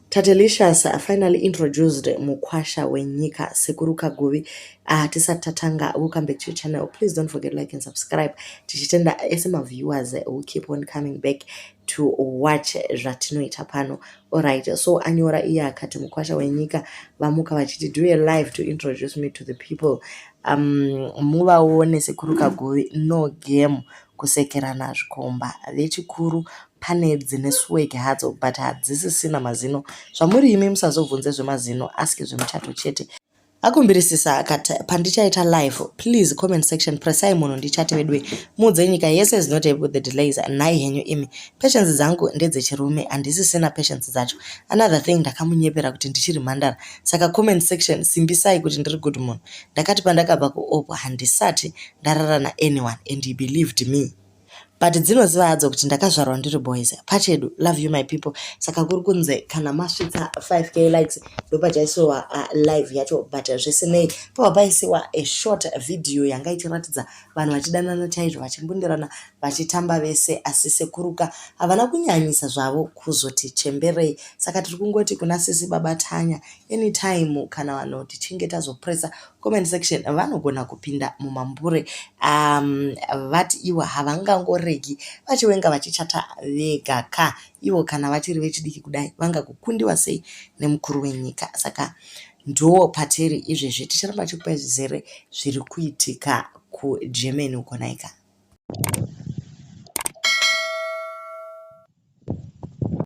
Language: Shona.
Tatelicious finally introduced mukwasha wenyika Sekuru Kaguvi. Tisati tatanga, welcome back to your channel. Please don't forget to like and subscribe. Tichitenda ese maviewers who keep on coming back to watch zvatinoita pano. Alright, so anyora iye akati mukwasha wenyika vamuka vachiti, "Do a live to introduce me to the people." Muvaone Sekuru Kaguvi, no game, kusekerana zvikomba vechikuru. Pane dzine swag hadzo, but hadzisisina mazino. Zvamuri imi, musazobvunze zvemazino, ask zvemuchato chete. Akumbirisisa akati, "Pandichaita live, please, comment section presai munhu ndichate vedwe, muudze nyika yese is not happy with the delays." Nhai henyu imi, patience dzangu ndedzechirume, handisisina patience dzacho. Another thing, ndakamunyepera kuti ndichiri mhandara, saka comment section simbisai kuti ndiri good munhu. Ndakati pandakabva kuopo handisati ndarara naanyone and he believed me, but dzinoziva hadzo kuti ndakazvarwa ndiri boys pachedu. Love you, my people. Saka kuri kunze kana masvitsa 5K likes, ndopachaisiwa live yacho. But zvisinei, pabva paisiwa a short video yanga ichiratidza vanhu vachidanana chaizvo, vachimbundirana, vachitamba vese, asi sekuruka havana kunyanyisa zvavo kuzoti chemberei. Saka tiri kungoti kuna sisi Baba Tanya, anytime kana vanhu tichinge tazopresa comment section, vanogona kupinda mumambure. Vati ivo havangangoregi vachiwenga vachichata vega ka, ivo kana vachiri vechidiki kudai, vangakukundiwa sei nemukuru wenyika? Saka ndo patiri izvezvi, ticharamba tichikupai zvizere zviri kuitika kuGermany uko naika.